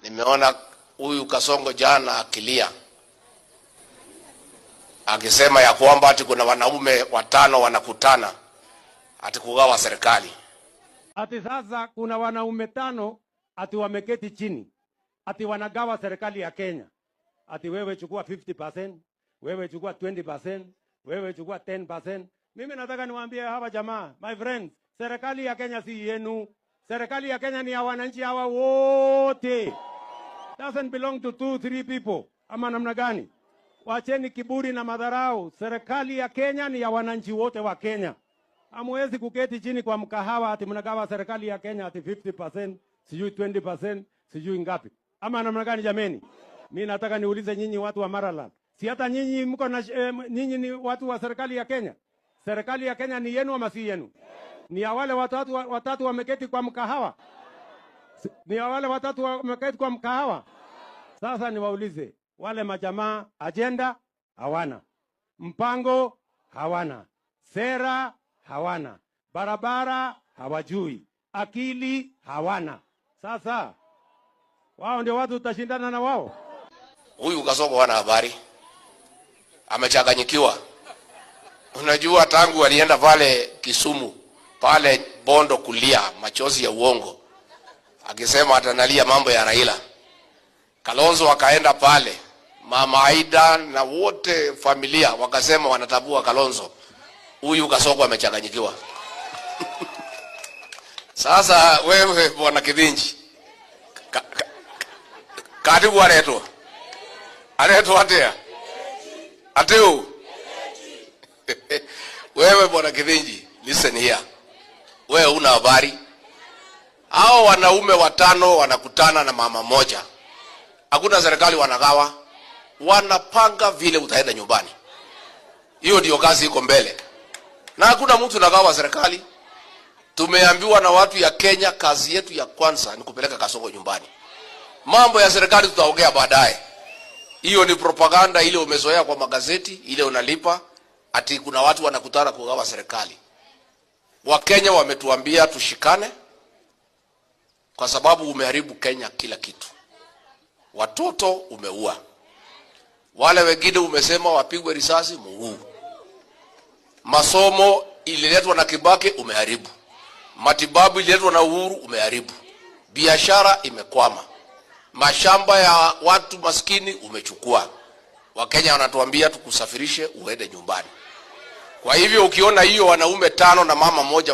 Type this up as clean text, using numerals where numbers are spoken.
Nimeona huyu Kasongo jana akilia akisema ya kwamba ati kuna wanaume watano wanakutana ati kugawa serikali. Ati sasa kuna wanaume tano ati wameketi chini ati wanagawa serikali ya Kenya. Ati wewe chukua 50%, wewe chukua 20%, wewe chukua 10%. Mimi nataka niwaambie hawa jamaa, my friends, serikali ya Kenya si yenu. Serikali ya Kenya ni ya wananchi hawa wote. Doesn't belong to two, three people. Ama namna gani? Wacheni kiburi na madharau. Serikali ya Kenya ni ya wananchi wote wa Kenya. Hamwezi kuketi chini kwa mkahawa ati mnagawa serikali ya Kenya ati 50%, sijui 20%, sijui ngapi. Ama namna gani jameni? Mi nataka niulize nyinyi watu wa Maralal. Si hata nyinyi mko na nyinyi ni watu wa serikali ya Kenya? Serikali ya Kenya ni yenu ama si yenu? Ni ya wale watatu wameketi kwa mkahawa? Ni ya wale watatu wameketi kwa mkahawa? Sasa niwaulize wale majamaa, ajenda hawana, mpango hawana, sera hawana, barabara hawajui, akili hawana. Sasa wao ndio watu tutashindana na wao? Huyu Kasongo hana habari, amechanganyikiwa. Unajua, tangu alienda pale Kisumu pale Bondo kulia machozi ya uongo, akisema atanalia mambo ya Raila. Kalonzo akaenda pale, Mama Aida na wote familia wakasema wanatambua Kalonzo. Huyu Kasongo amechanganyikiwa. Sasa wewe bwana Kithinji, katibu aretwo aretwo atia atiu wewe bwana Kithinji, listen here, wewe una habari. Hao wanaume watano wanakutana na mama moja, hakuna serikali wanagawa, wanapanga vile utaenda nyumbani. Hiyo ndio kazi iko mbele, na hakuna mtu nagawa serikali. Tumeambiwa na watu ya Kenya, kazi yetu ya kwanza ni kupeleka Kasongo nyumbani. Mambo ya serikali tutaongea baadaye. Hiyo ni propaganda ile umezoea kwa magazeti, ile unalipa ati kuna watu wanakutana kugawa serikali. Wakenya wametuambia tushikane, kwa sababu umeharibu Kenya kila kitu. Watoto umeua, wale wengine umesema wapigwe risasi mguu. Masomo ililetwa na Kibaki umeharibu, matibabu ililetwa na Uhuru umeharibu, biashara imekwama, mashamba ya watu maskini umechukua. Wakenya wanatuambia tukusafirishe uende nyumbani. Kwa hivyo ukiona hiyo wanaume tano na mama moja